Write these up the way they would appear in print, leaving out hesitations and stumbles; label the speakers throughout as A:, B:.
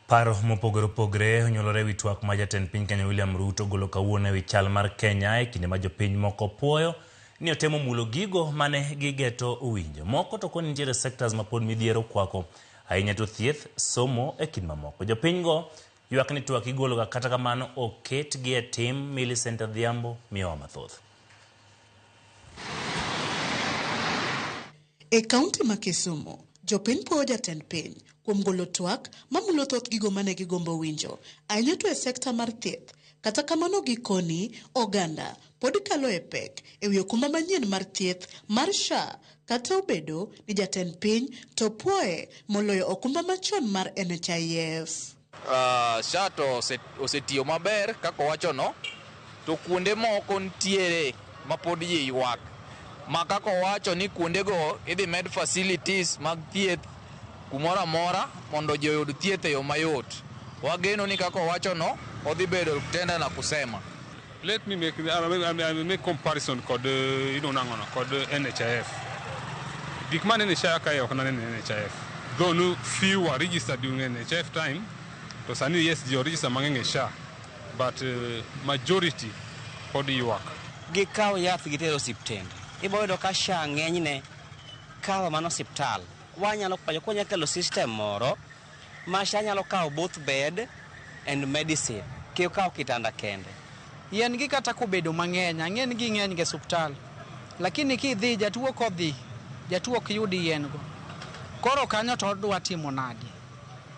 A: Paro mopogore opogore onyuolore ewi twak ma jatend piny Kenya William Ruto ogolo kawuono ewi chal mar Kenya e kinde ma jopiny moko puoyo ni otemo mulo gigo mane gigeto owinjo. Moko to koni nitiere sectors ma pod midhiero okwako ahinya to thieth, somo e kind mamoko. Jopiny go ywak ni twak igologa kata kamano oketgi e tim. Millicent Adhiambo miyowa mathoth.
B: E kaunti ma Kisumu, jopiny puoyo jatend piny kuom golo twak mamulo thoth gigo mane gigombo winjo, ahinya to e sekta mar thieth. Kata kamano gikoni, oganda pod kalo e pek ewi okumba manyien mar thieth mar SHA kata obedo ni jatend piny to puoye moloyo okumba machon mar NHIF.
C: SHA to osetiyo maber kaka owachono, to kuonde moko nitiere ma pod ji ywak ma kaka owacho ni kuondego idhi med facilities mag thieth kumoro amora mondo ji oyud thieth e yo mayot. Wageno ni kaka owachono odhi bedo tenda na kusema.
D: Let me make, I make comparison kod iluongo nang'ono kod NHIF. Gik mane NHIF kae ok naneno e NHIF. Though no few were registered during NHIF time, to sani yes ji oregister mang'eny e SHA, but majority pod ywak.
E: Gikaw yath giter e osiptende. Ibo yudo ka SHA ng'enyne kawo mana osiptal. Wanyalo kwayo ka wanyalo kelo system moro ma SHA nyalo kawo both bed and medicine, kik okaw kitanda kende.
F: Yien gi kata kobedo mang'eny, ang'e ni ging'eny ga e suptal, lakini kidhi jatuo kodhi, jatuo ok yud yien go. Koro kanyo to odwa timo nadi?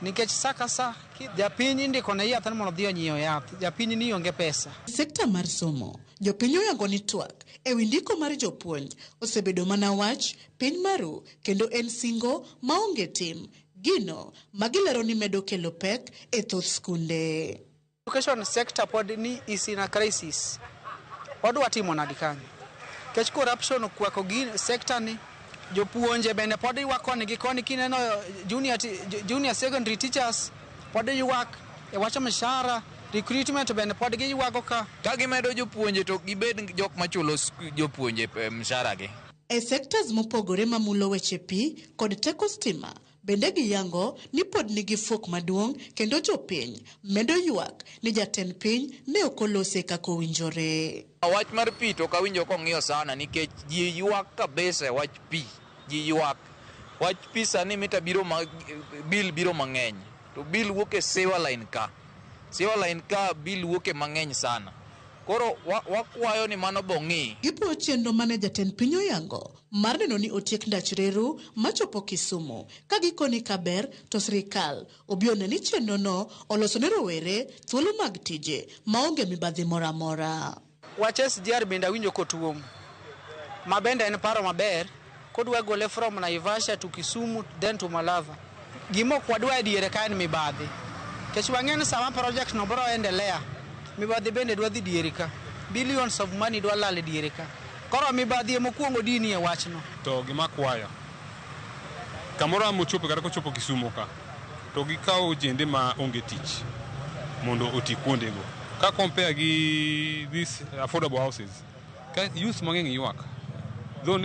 F: Nikech sa ka sa japiny indiko ne yath ni mondo odhi onyiew yath, japiny ni onge pesa.
B: Sekta mar somo, jopiny oyango ni twak ewi ndiko mar jopuonj osebedo mana wach piny maru kendo en singo maonge tim, gino magilero ni medo kelo pek e thoth skunde.
F: Education sector pod ni is in a crisis. Odwa timo nadi kanyo? Nikech corruption okwako gi sector ni, jopuonje bende pod ywak koni gi koni. Kineno junior secondary teachers pod ywak e wach mshahara, recruitment bende pod giywago ka.
C: Ka gimedo jopuonje to gibed jok machulo jopuonje mshahara gi.
B: E sectors mopogore mamulo weche pi kod teko stima bende giyango ni pod nigi fuok maduong' kendo jopiny medo ywak ni jatend piny ne ok olose kaka owinjore.
C: Wach mar pi to ok awinjo kong'iyo sana nikech ji ywak kabisa e wach pi. Ji ywak. Wach pi sani mita biro ma, bill biro mang'eny. To bill wuok e sewer line ka. Sewer line ka bill wuok e mang'eny sana. Koro wakwayo ni mano bong'i.
B: Gipuo chenro mane jatend piny oyango mar neno ni otiek ndach reru machopo Kisumu ka gikoni kaber to sirikal obi one ni chenro no oloso ne rowere thuolo mag tije maonge mibadhi moro amora.
F: Wach SGR bende awinjo kotuom, ma bende en paro maber kodwa gole from Naivasha to Kisumu then to Malava. Gima ok wadwa e diere ka en mibadhi. Nikech wang'eyo ni sama project no bro endelea, mibadhi bende dwa dhi diere ka. Billions of money dwa lal e diere ka. Koro mibadhi ema okuongo dini e wachno.
D: To gima akwayo, kamoro amora mochopo kata kochopo Kisumu ka, to gikaw ojende ma onge tich mondo oti kuondego. Ka compare gi these affordable houses, ka youth mang'eny ywak. Though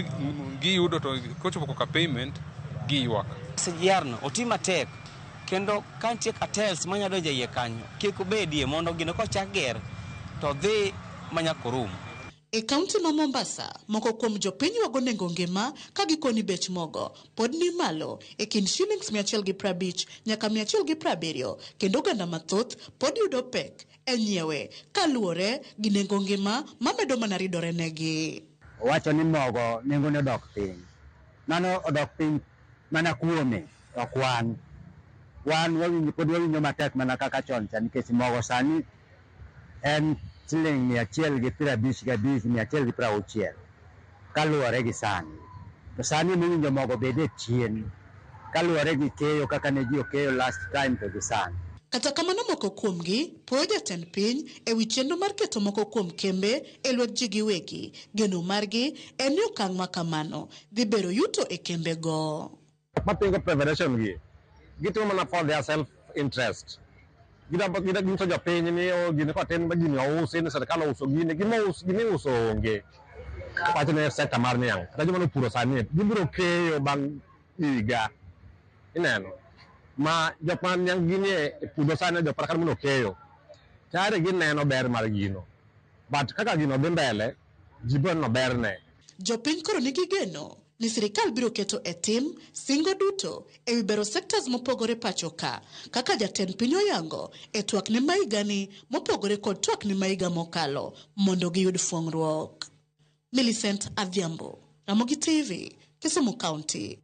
D: giyudo to kochopo koka payment, giywak.
E: SGR no oti matek kendo ka nitie cartels manyalo donjo e iye kanyo kik obedie mondo gino kochak ger to dhi manyaka orum.
B: E kaunti ma Mombasa, moko kuom jopiny ywago nengo ngima ka gikoni bech mogo pod ni malo e kind shillings 150 nyaka 170 kendo oganda mathoth pod yudo pek e nyiewe kaluwore gi nengo ngima mamedo mana ridore negi.
G: Owacho ni mogo nengone odok piny. Mano odok piny mana kuome, ok wan. Wan wawinjo, pod wawinjo matek mana kaka chon cha nikech mogo sani en siling 155, 160 kaluwore gi sani. To sani emiwinjo mogo bede chien kaluwore gi keyo kaka ne ji okeyo last time to gi sani.
B: Kata kamano moko kuomgi puoyo jatend piny ewi chenro mar keto moko kuom kembe e lwet ji giwegi. Geno margi en ni okang' ma kamano dhi bero yuto e kembe go.
H: Mapingo preparation gi gitimo mana for their self interest. Ginyiso jopiny ni oh, gini kotim ba gini ousi ni sirikal ouso gini, gima ous gima iuso onge. Wach ne sector mar niang' kata joma nopuro sani gibiro keyo bang' higa. Ineno? Ma jok ma ginie e puodho sani jok kata mondo keyo tayari gineno ber mar gino. But kaka gino dhi mbele, ji biro neno berne.
B: Jopiny koro nigi geno ni sirikal biro keto e tim singo duto ewi bero sectors mopogore pacho ka kaka jatend piny oyango e twakne ma higani mopogore kod twakne ma higa mokalo mondo giyud fuong'ruok. Millicent Adhiambo, Ramogi TV, Kisumu County.